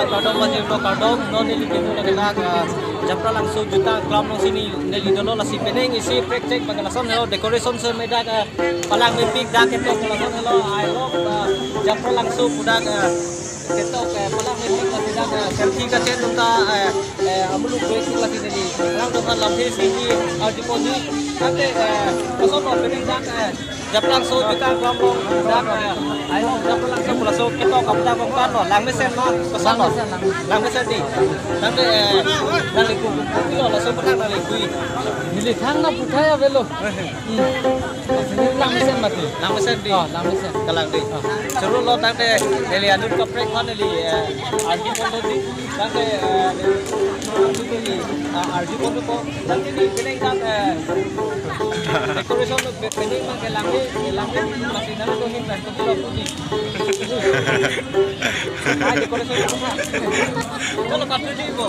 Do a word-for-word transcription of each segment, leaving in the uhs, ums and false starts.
Kardom pajirlo, kardom, non neli kemu lake dak, ah, Japralangso Juta Club alongsi neli dolo, lasi penang isi prekjak bang lason helo, decoration si me dak, ah, palang mepik dak ketok lason helo, I love, ah, Japralangso pu dak, ah, ketok, eh, palang mepik lasi dak, ah, selfie kachet unta, eh, eh, amuluk break lasi neli. Alangtum aphan lamthe isi arjuponji, ante, eh, kosonlo penang dak, eh, Japralangso Juta Club along dak, eh, I love Japralangso pu laso ketok kapta bang kan lo, langmesen ma, kosonlo? Langmesen, langmesen. Langmesen dei. Tangte, eh, nangli ku, ku, ku, lo, laso petang nangli kui. Neli thang na puthai avelo. Hmm. Langmesen mati. Langmesen dei. Oh, langmesen. Kalang dei. Oh. Choro lo tangte, neli anut kaprek aphan neli, eh, arjupon dei. Tangte, eh, neli, ah, arjupon ko. Tangte neli penang dak, eh, decoration Pe-, penang bang ke langme, langme, masih dalam tuh hin, tuh pulo putih. Ai, decoration apa? Kalau kartu di ibu.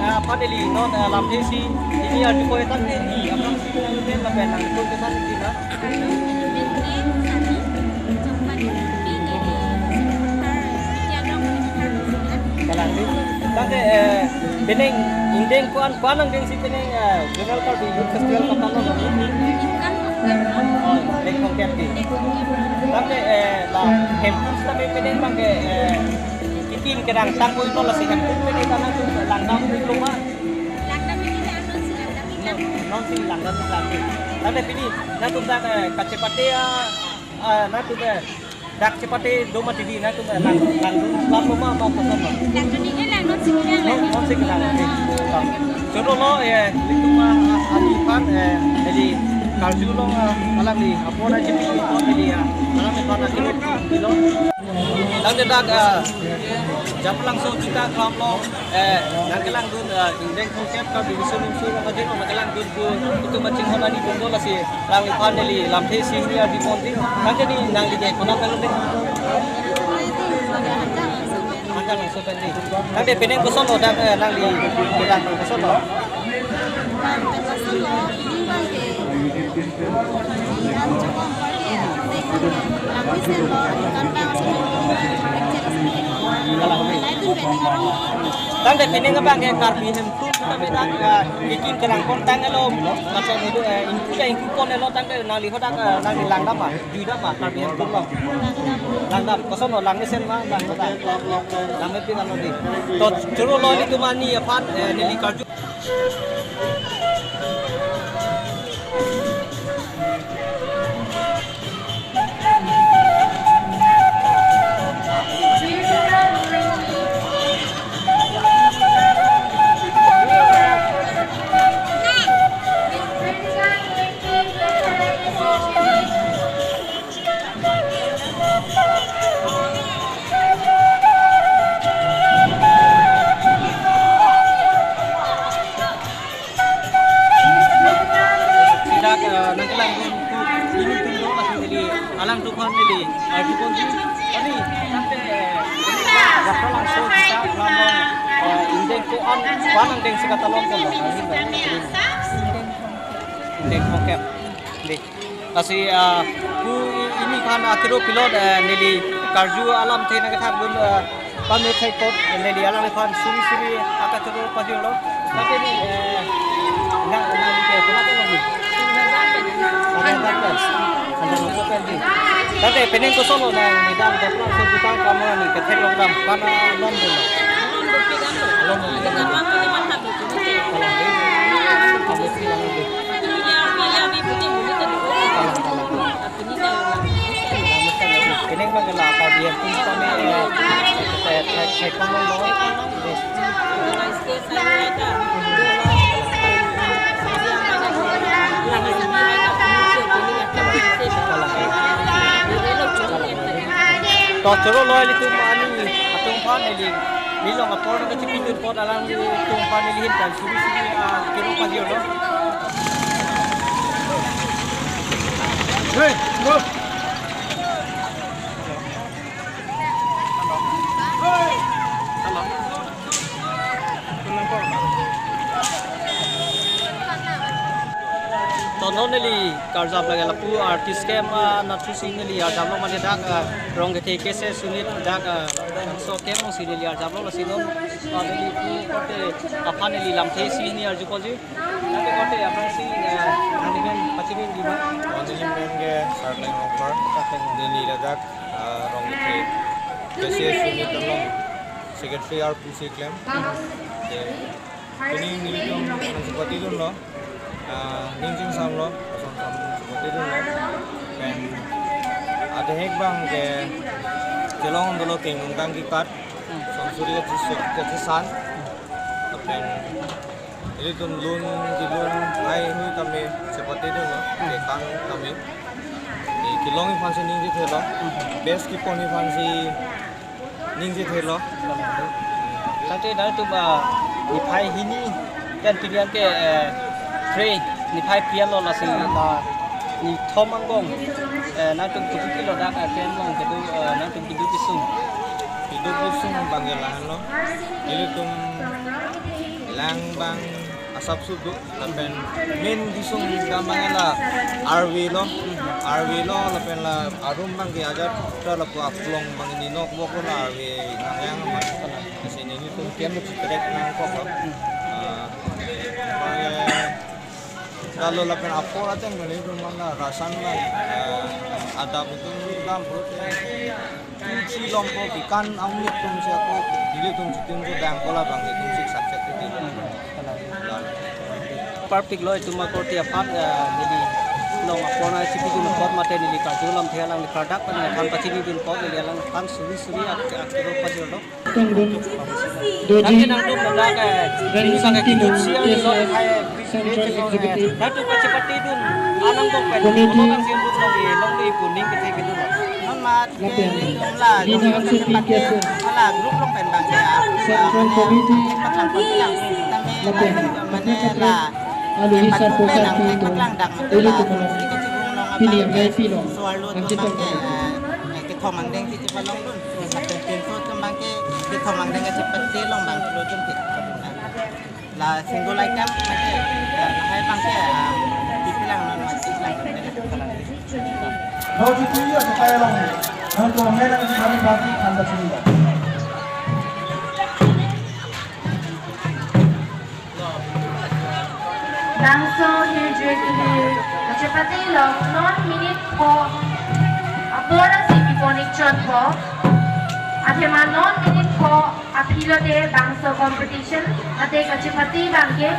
Ah, aphan neli non, ah, lamthe isi, ini arjupon tangte ni, aphrangsi nangphan nangphan kesan ini na. Kalang dei. Tangte, eh, penang ingdeng ko-an, ko-an angdengsi penang, eh, Zonal Karbi Youth Festival kapanglo? Oh, Dengphongkep dei. Tangte, eh, la Hemphu sitame penang bang ke, eh, kekim kerang tang ko-an lo, lasi Hemphu penang ta nangtum langdam iklo ma? Langdam iklo, non si langdam iklo. Non si langdam iklo. Tangte pini nangtum dak, eh, kachepate, ah, ah, nangtum, eh, dak chepate do mati dei, nangtum, eh, lang, langdun, langlo ma, ma koson ma? Langdun iklo, langdun si kelang. Non, non si kelang. Ah. Choro lo, eh, ilitum, ah, ah, aphan, eh, neli karjulong, ah, alangli apor achipi, apor neli, ah, alangliphan akilo. Tangte dak, ah, Japralangso Juta Club along, eh, nangkelangdun, ah, ingdeng thomkep Karbi Riso Nimso Rong Aje along nangkelangdun pu itum kachinghon aridun do, lasi alangliphan neli lamthe isi hini arjupon dei. Tangte ni nangli ke konat along dei? Hanjanglangso pen dei. Tangte penang kosonlo dak, eh, nangli, penang kosonlo? Tangte penang abang ke Karbi Hemphu sitame dak, eh, kekim kerang pon tanglo, macam itu, eh, ingku ya ingku pon lo, tangte nangli hadak, eh, nangli langdam ma, juidam ma, Karbi Hemphu lo? Langdam, kosonlo, langmesen ma, langdam? Langmepik alo dei. To choro lo ilitum arni aphan, eh, neli karju. Dak, eh, nangkelangdun pu ilitum do, lasi neli alangtum aphan neli arjuponji. Ani, tangte, eh, Japralangso Juta Club along, eh, ingdeng ko-an, ko-an angdengsi katalon ponlo? Ingdeng thomkep dei. Lasi, ah, pu i-, neliphan akero pilot, eh, neli karju alamthe nangkethakdun, eh, pame thaikot, eh, neli alangliphan suri suri akachoro pajirlo. Tangte ni, eh, nang, nangli ke, konat along ni? Hanjanglangso pen. Hanjanglangso pen dei. Tangte penang kosonlo nangli dak Japralangso Juta Club along nangketheklongdam, ko-an along dunlo? Along dunlo. Along dunlo. Along dunlo. Penang bang ke la Karbi Hemphu sitame, eh, eh, eh, eh, kono lo. To choro lo ilitum ani atum aphan neli, neli along apor nangkachipidun apot alanglitum aphan neli ahin pen suri suri, ah, kero pajirlo. Hey, bro. To non neli karjap lake lapu artist camp, ah, Nathu Sing neli arjaplo mate dak, ah, Rong Kethe K C Sunit dak, ah, so camp alongsi neli arjaplo lasi non, ah, neli pu korte aphan neli lamthe isi hini arjuponji. Dak korte aphan si, ah, nangli men pachini di ma? Oh, neli men ke Sarleng Rongphar. Sarleng Rongphar. Neli ladak, ah, Rong Kethe K C Sunit along secretary arpu si klem. Oke. Pini nelitum nangchepatedunlo, ah, ning chingsamlo, ason son nangchepatedunlo. Pen adehek abang ke chelong dolo kengdung kangkikat, son suri kachiso-, kachisan. Pen ilitum lun, kelun, haihui tame chepatedunlo, kekang tame. Kelongji aphansi ningjethelo, best kepon aphansi ningjethelo. Tangte nangtum, ah, niphai hini pen pini anke, eh, phre, niphai phre lo lasi la nithom angbong, eh, nangtum kiduk kilo dak, eh, pen long kedo, eh, nangtum kiduk kesung. Kiduk kesung abang ke lahenlo. Ilitum lang abang asap suduk. Lapen main kesung abang la arve lo, arve lo, lapen la arum abang ke ajat ta lapu aklong abang ni nok bok lo la arve nang yang ma. Lasi nelitum camp lo chitrek nangkok lo. Ah, abang ke lalu lapen apor ateng nelitum la rasan la, eh, adap itum dam purut. Tuchi longpo kekan angni atum si ako, nelitum chitim ko dang ko labang itum sik saksak titi. Parpik lo itum akorte aphan, eh, neli along apor nangchipidun apot mate neli karju lamthe alangli kardak pen aphan pachinidun apot neli alangphan suri suri ak-, ak-, kero pajirlo. Doji. Nangtum ladak, eh, Rani nangtum Santi kiduk Dun, siang lo, eh, Central Executive. Nangtum kachepatedun angbong pen, Committee. Kono nangsi dun longji, longji pu ning kethek kedun lo. Non mat ke, lapen nelitum la, Nina nelitum Hansepi kachepate, K S, la group along pen abang ke, ah, Central Committee. Patlang patlang, tame, lapen mane la, alu hisar pusat pen, pi abang ke, to, patlang dak, elu la, tu, kachibung long pini abang yang ke, V I P lo, so alu tu nangchitong abang ke, ko, eh, kethom angdeng si chipalongdun. Lapen pinso atum abang ke, kethom angdeng kachepate along abang lo atum ke. La single item, eh, lahai abang ke, ah, dipilang non masih lang. Roti kuya sa kaya lang. Ang tuwang nila ang kami pati ang basilida. Bangso hirjuekimi kachepate along non minute pho apor si piponik chotpo. Athema non minute pho aphi lote bangso competition mate kachepate abang ke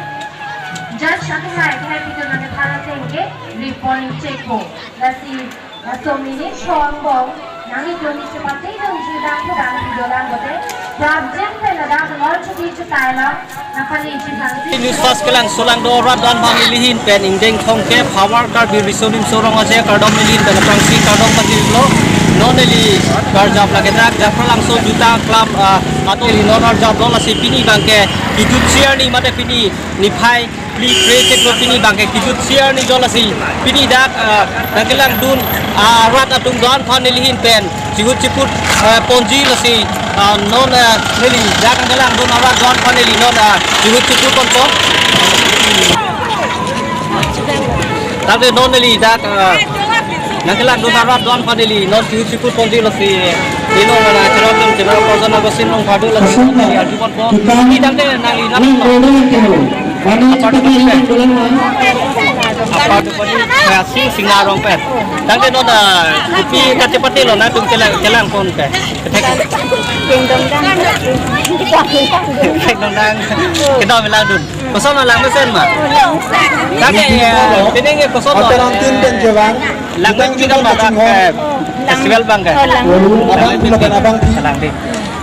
judge akhai akhai pidun akhai phan ateng ke reponik chekpo. Lasi laso minute pho angbong nanglitum kachepate along judang pudang pidolang bote. Prapjin pen ladak lor chuti chutai lo. Nangpali chithang si. News Fast kelang solang do rat dan bang ilihin pen ingdeng thomkep Havar Karbi Riso Nimso Rong Aje kardom ilihin pen aphrangsi kardom pajirlo. Non neli karjap lake dak Japralangso Juta Club, ah, atum neli non arjaplo lasi pini abang ke kejut si arni mate pini niphai phli phre chiklo pini abang ke kejut si arni do lasi pini dak, ah, nangkelangdun, ah, rat atum do-an aphan nelihin pen chihut chiput, ah, ponji lasi, ah, non, ah, neli dak nangkelangdun arat do-an aphan neli non, ah, chihut chiput ponpo. Tangte non neli dak, ah, nangkelangdun arat do-an aphan neli non chihut chiput ponji lasi. Ino mana cherok dun cherok koson ako sin long padu lasi neli arju ponpo. Ini tangte nangli non. Apar tu padi, apar tu padi, ya, si Singnarong pen. Tangte non, ah, kopi kachepate lo nangtum kelang, kelang pon ke. Kethek. Kengdong dang. Kengdong dang. Kedam langdun. Koson lang mesen ma. Tangte, ya, pining ke koson lo. Hotel Angtin pen jebang. Lang mesen kita makan, eh, festival abang ke. Oh, lang. Abang, abang, abang. Lang di.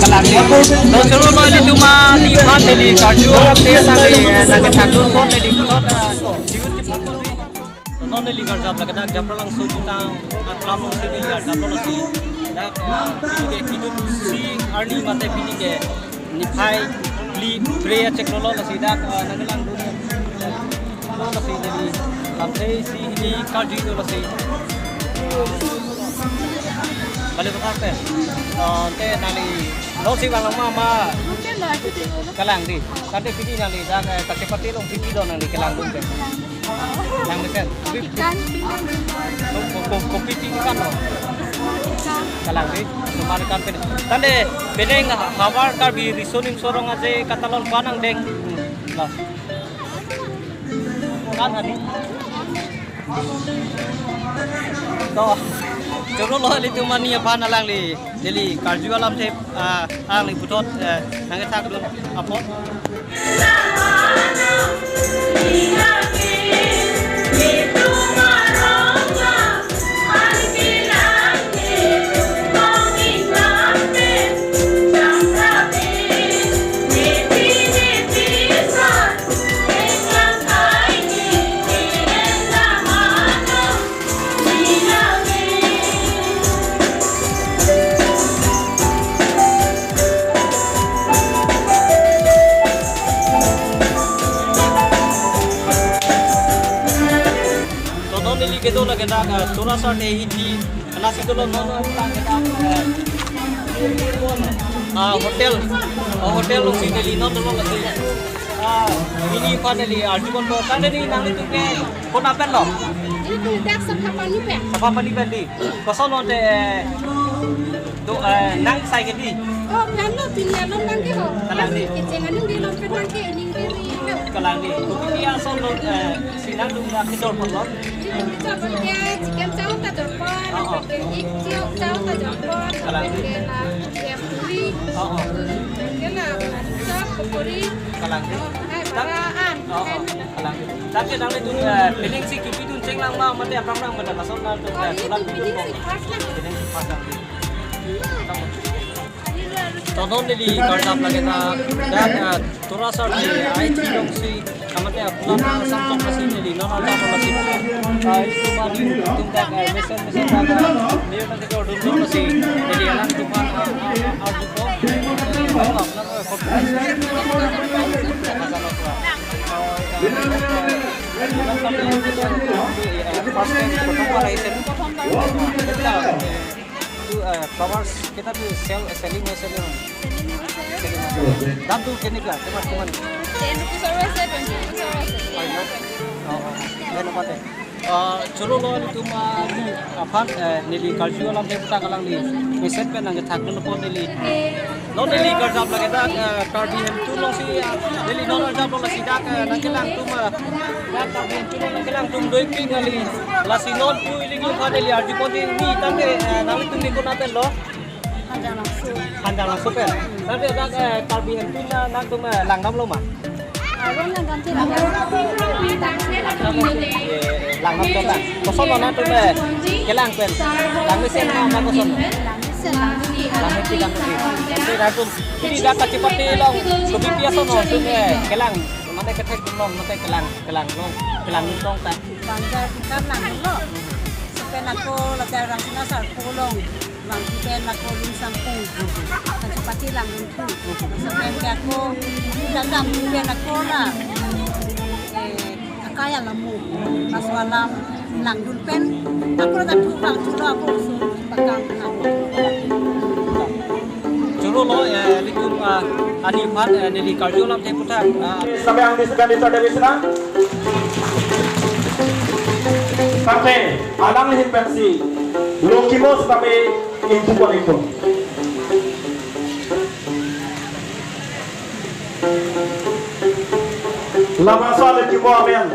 Kalang ya. To choro lo ilitum aphan neli karju alam te nangli, eh, nangkethakdun pon neli puthot, eh, non neli karjap lake dak Japralangso jutang aklam si neli karjap lo lasi. Dak, eh, pini ke kidum isi arni mate pini ke niphai phli phre achiklo lo lasi dak, eh, nangkelangdun lo lasi neli lamthe isi hini karju lo lasi. Balik kotak pe. Eh, ante nangli, nangsi vanglang ma, ma. Kalang dei. Tangte pini nangli dak, eh, kachepate along pini do nangli kelangdun pe. Lang mesen. Ikan. Ko-, ko-, ko-, kopi ti ikan lo. Ikan. Kalang dei. Cuma ikan pen. Tangte penang havar Karbi Riso Nimso Rong Aje katalon panang deng. Hmm. Lo. Kan hadi. To, choro lo ilitum ani aphan alangli neli karju alam te, ah, alangli puthot, eh, nangkethakdun apot. To non neli kedo lake dak, eh, Tora Sar te hiti, lasi dolo non, non, eh, ah, hotel, oh, hotel along si neli non dolo lasi. Ah, neli aphan neli arju pon to, tangte neli nanglitum ke konat pen lo? Ilitum dak Saphapani pen. Saphapani pen dei. Koson lo te, eh, do, eh, nang sai ke dei? Oh, pen lo, pini along nang ke ho. Kalang dei. Kecheng anung dei lo pen nang ke, ining dei dei lo. Kalang dei. Kopi ason lo, eh, si nangtum dak kedor pon lo? Kedor pon ke chicken chow ta dor pon, oh, oh, ke egg chow, chow ta dor pon, kalang dei, ke la, ke puri, oh, oh, ke la, chop, puri. Kalang dei. Hai, bara an. Oh, oh. Kalang. Tangte nanglitum, eh, penang si kipidun chenglang ma, mate aphrang aphrang mate lason nangtum, oh, eh, ilitum pulang pidun pidun pon. Si first lang. Penang si first lang. To non neli karjap lake ta, dak, eh, Tora Sar te ai thi along si, mate apuna samtong lasi neli non arjap lasi. Eh, ilitum aphan ilitum dak, eh, mesen mesen dak, eh, neli nanti ko dun dun lasi. Neli alangtum aphan, eh, eh, arju ko. First time, prothombar ahise. Prothombar. Itu, eh, flowers kita tuh sell, selling, selling. Selling. Dam tuh kini ka, cuma, cuma. Ten rupees aro ase, twenty rupees aro ase. Oh, iya. Oh, oh. Then apa teh? Ah, choro lo ilitum, ah, ni aphan, eh, neli karju alam te puthot alangli mesen pen nangkethakdun pon neli. Non neli karjap lake dak, eh, Karbi Hemtun along si, ah, neli non arjap lo lasi dak, eh, nangkelangdun, ah, dak Karbi Hemtun along nangkelangdun doi king kali. Lasi non pu ili aphan neli arju pon dei, ni tangte, eh, nanglitum ni konat pen lo? Hanjanglangso. Hanjanglangso pen. Tangte dak, eh, Karbi Hemtun, ah, nangtum, eh, langdam lo ma? Arong langdam te langdam. Eh, langdam chot ta. Koson lo nangtum, eh, kelang pen? Lang mesen ma, ma koson? Lang mesen, lang mesen. Lang mesen kan tadi. Tangte nangtum, ini dak kachepate along, kopi ason lo nangtum, eh, kelang, mate kethekdun long, mate kelang, kelang long, kelang long ta. Banjar kita lang lo. Sepen ako lajar rang sina sar kolong. Vangthu pen ako Lungsangpung, Kachepati Langdunthu. Laso pen ke ako, dadam pen ako la, eh, akai alamo, laso alam langdun pen, ako la thu vangthu lo ako usun pakam ako. Choro lo, eh, ilitum, ah, ani aphan, eh, neli karju alam te puthak, ah. Sampai ang di sekian di Tata Wisna. Sampai alang hin pensi, lo kimo sampai Ingpu panikpo. Labangso alikimo amen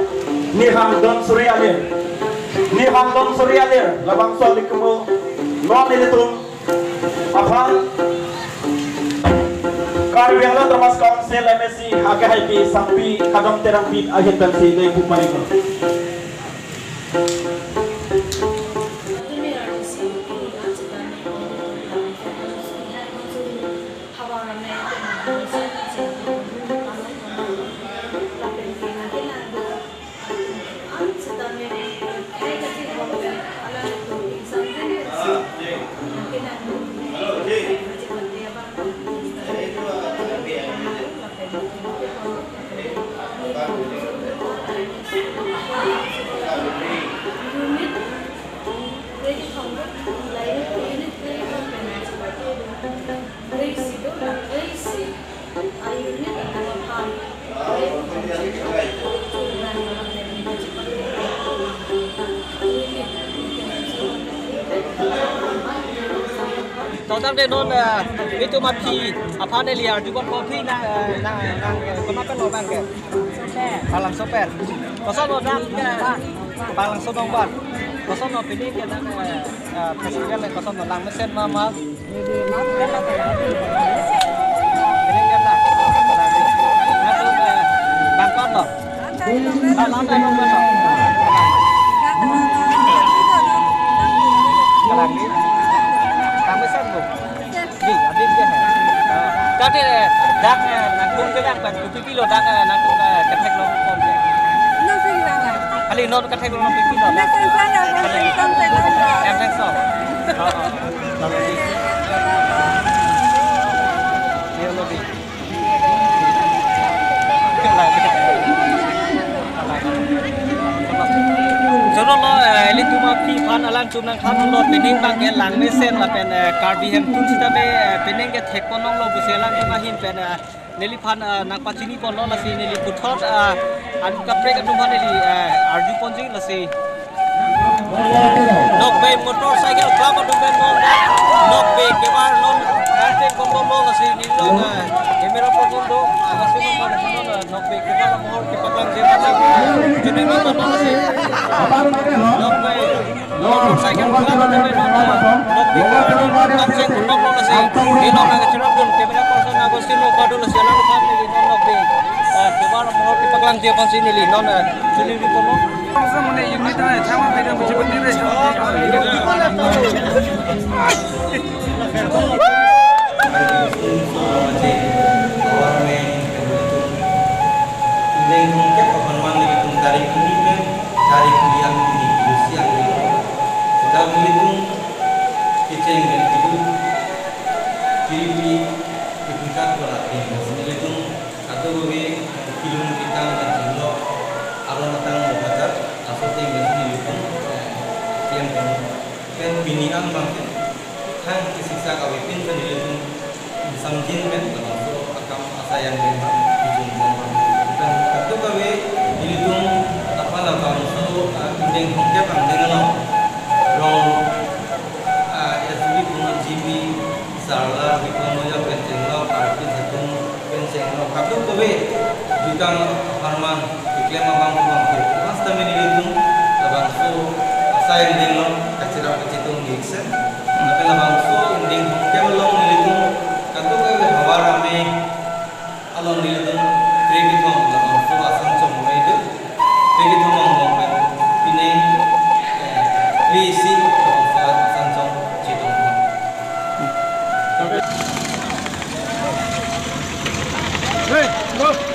Nihang Donsuri Alir. Nihang Donsuri Alir, labangso alikimo non ilitum aphan Karbi Anglong Autonomous Council M A C akehaipi Sangpi Kadom Terangpi ahin pensi lo Ingpu panikpo. Totang de non, eh, itum aphi aphan neli arjupon, aphi na, eh, na, na, eh, komat pen lo abang ke? Soper. Panglang Soper. Koson lo abang ke? Panglang Sonongbar. Koson lo pini ke abang, eh, eh, festival ke koson lo, lang mesen ma ma? Pini ke abang, eh, bang koson lo. Bang koson lo. Kalang ni. Lang mesen lo. Di, abis ke hai. Tadi, eh, dak, eh, nangtum ke dak, bang, pipilo dak, eh, nangtum, eh, kethek lo pon ke. Kali non kethek lo pipilo dak. Kali. Em, thanks, so. Oh, oh. Lalu di. Iya, lo di. Choro lo, eh, ilitum aphi aphan alangtum nangthan lo, pining abang ke lang mesen lapen, eh, Karbi hemtun sitame, eh, pining ke thekpon longlo pusi alangtum ahin pen, eh, neliphan, eh, nangpachiniponlo lasi neli puthot, eh, an kaprek atum aphan neli, eh, arjuponji lasi. Nokbe Motorcycle Club atum pen non, Nokbe kebar non, nangteng kondo lo lasi neli non, eh, camera person do, lasi non, eh, Nokbe kebar amohor kepaklangji aphan, juni ni kondo lasi. Nokbe Motorcycle Club atum pen non, eh, Nokbe kebar non, nangteng kondo lo lasi, neli non, eh, cherap dun, camera person Agustino Kadu lasi, alangtum aphan neli non Nokbe, eh, kebar amohor kepaklangji aphansi neli non, eh, juni ni kondo. Kadokave kilun ketang dan jumlo aron atang lo kachak, laso ateng pensi nelitum, eh, P M kono. Pen pini an abang ke thang kesiksak avepin pen nelitum samjin pen labangso akam asai angdeng abang pijun abang. Pen kadokave nelitum aphan labangso, ah, ingdeng thomkep angdeng along rong, ah, S B Puno G P Sarla, Bikram Moya pen chenglok, Arpit Hatung pen chenglok, kadokave jutang apharman keklem abang abang ke. Mas tame nelitum labangso asai angdeng along kacherap kachetung iksen. Lapen labangso ingdeng thomkep along nelitum kadokave havar amei along nelitum kre kethom labangso asan chom mai do. Kre kethom along pen pine, eh, kre isi labangso asan chom chetong. Hey, go.